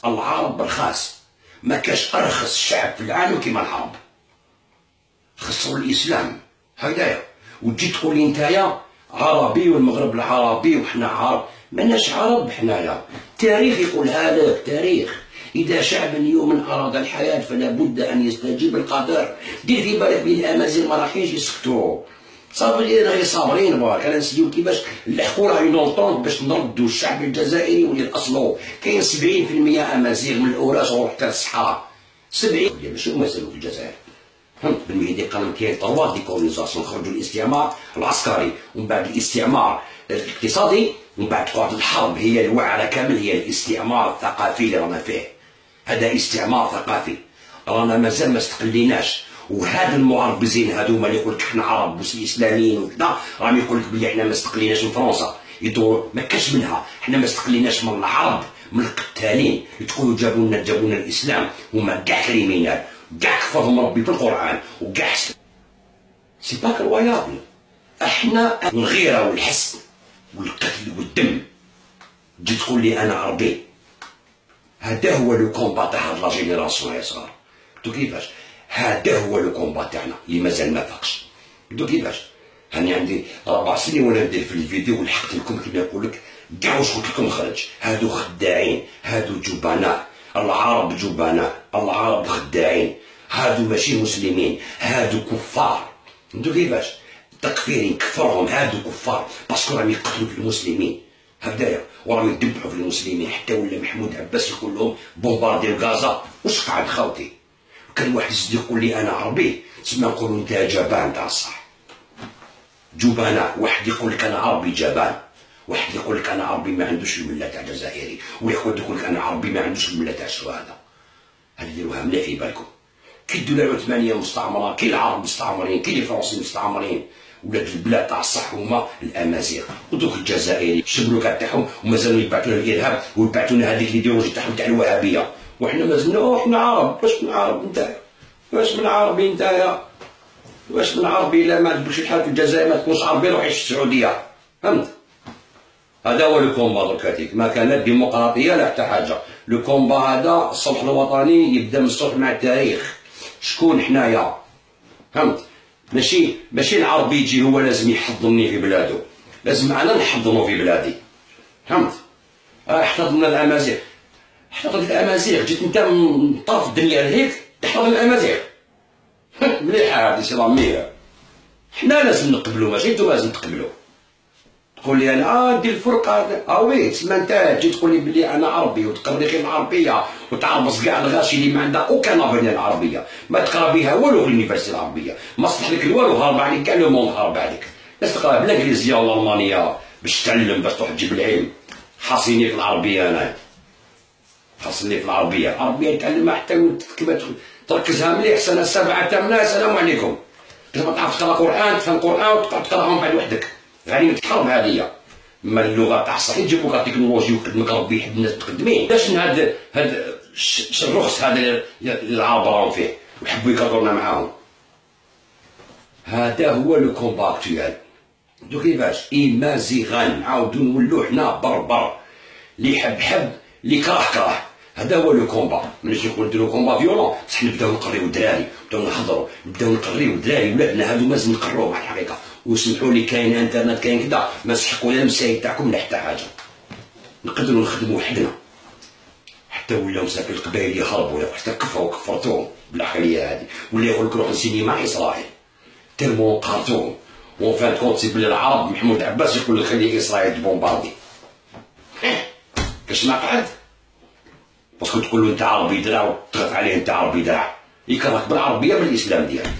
العرب رخاص، ما كاش ارخص شعب في العالم كيما العرب. خسروا الاسلام هكذايا. وتجي تقول لي نتايا عربي والمغرب العربي وحنا عرب، ماناش عرب حنايا. التاريخ يقولها لك، تاريخ. إذا شعب يوم أراد الحياة فلا بد أن يستجيب القدر. دير في بالك بلي الأمازيغ ما راحينش يسكتوا، صابرين، غير صابرين برك. انا نسيو كيفاش نلحقوا لها une entente باش نردوا الشعب الجزائري يولي لاصلو. كاين 70% امازيغ من الاوراس وروح حتى للصحراء، 70 ماشي هما مازالوا في الجزائر. فهمت؟ بالمهدي قال كاين trois décolonisations، خرجوا الاستعمار العسكري ومن بعد الاستعمار الاقتصادي ومن بعد تقعد الحرب هي الوعره كامل، هي الاستعمار الثقافي اللي رانا فيه. هذا استعمار ثقافي، رانا مازال ما استقليناش. وهاد المعربزين هذوما اللي يقول لك حنا عرب واسلاميين وكذا، راهم يقول لك بلي حنا ما استقليناش من فرنسا، يدور ما كاش منها. حنا ما استقليناش من العرب، من القتالين. تقولوا جابوا لنا الاسلام، هما كاع criminels، كاع كفرهم ربي في القران وكاع c'est pas croyable. احنا الغيرة والحسد والقتل والدم، تجي تقول لي انا عربي. هذا هو le combat تاع هاد la génération يا صغار. تو كيفاش؟ هذا هو le combat تاعنا اللي مازال ما فاقش. تو كيفاش؟ هاني عندي 4 سنين وانا ندير في الفيديو ولحقت لكم كيما يقول لك كاع واش قلت لكم خرج. هادو خداعين، هادو جبناء، العرب جبناء، العرب خداعين، هادو ماشي مسلمين، هادو كفار. انتو كيفاش؟ تكفيرين كفرهم، هادو كفار parce que راهم يقتلوا في المسلمين هكذايا وراهم يذبحوا في المسلمين. حتى ولا محمود عباس يقول لهم bombarder غزه. واش قعد خاوتي؟ كان واحد يزيد يقول لي انا عربي، تسمى نقولوا انت جبان تاع الصح، جبناء. واحد يقول لك انا عربي جبان، واحد يقول لك انا عربي ما عندوش الملة تاع جزائري، ويقول يقول لك انا عربي ما عندوش الملة تاع الشهداء. هذه ديروها مليح في بالكم. كي الدولة العثمانية مستعمره، كي العرب مستعمرين، كي les Français مستعمرين، ولاد البلاد تاع الصح هما الامازيغ. ودوك الجزائري الشبلوكه تاعهم ومازالوا يبعثوا لنا الارهاب ويبعثوا لنا هذيك l'idéologie تاعهم تاع الوهابيه، وحنا مازلنا حنا عرب. واش من عرب نتايا؟ واش من عربي نتايا؟ واش من عربي؟ الا ما عجبكش الحال في الجزائر ما تكونش عربي، روح عيش في السعوديه. فهمت؟ هذا هو le combat دركاتيك. ما كان لا ديمقراطية لا حتى حاجه. le combat هذا الصلح الوطني يبدا من الصلح مع التاريخ. شكون حنايا؟ فهمت؟ ماشي العربي يجي هو لازم يحضنني في بلادو، لازم انا نحضنو في بلادي. فهمت؟ احتضنا الامازيغ، احتضن الامازيغ. جيت انت من طرف الدنيا لهيك تحتضن الامازيغ، مليحة هذه، c'est la meilleure. حنا لازم نقبلو، ماشي نتوما لازم تقبلو. تقول لي انا دير الفرقة اه oui، تسمى انت تجي تقول لي بلي انا عربي وتقري غير العربية وتعربص كاع الغاشي اللي ما عندها aucun avenir. العربية ما تقرا بها والو في l'université، العربية ما صلح لك والو، هارب عليك كاع le monde هارب عليك. الناس تقرا بالانجليزية والالمانيه باش تتعلم، باش تروح تجيب العلم. حاصيني في العربيه، انا خاصني في العربيه. العربية تعلمها حتى كيما تركزها مليح سنة سبعة ثمانيه، السلام عليكم. ما تعرفش تقرا قران، تفهم قران وتقعد تقراهم بعد وحدك. غادي الحرب هذه ما اللغة تاع الصح يجيبوك التكنولوجي ويخدمك ربي يحب الناس متقدمين. علاش هاد الرخص هذا اللي العرب راهم فيه ويحبوا يكررونا معاهم؟ هذا هو le combat actuel. دو كيفاش؟ ايمازيغان، نعاودو نولو حنا بربر، اللي يحب حب، اللي كره كره. هذا هو le combat. مانيش نقول نديرو combat violent، بصح نبداو نقريو الدراري، نبداو نحضروا، نبداو نقريو الدراري ولادنا هادو مازال نقروهم على الحقيقه. وسمحوا لي، كاين انترنت، كاين كذا، ما نسحقوا لا المسايد تاعكم لا حتى حاجه، نقدروا نخدموا وحدنا. حتى ولاو مساكن القبائل يهربوا، حتى كفروا، كفرتوهم بالعقليه هذه. ولا يقول لك روح نسيني مع اسرائيل، tellement قهرتوهم. en fin de compte c'est بلي العرب، محمود عباس يقول لك خلي اسرائيل ت bombarder. كاش ما قعد parce que تقول له انت عربي درا وتضغط عليه انت عربي درا، يكرهك بالعربية بالاسلام ديالك.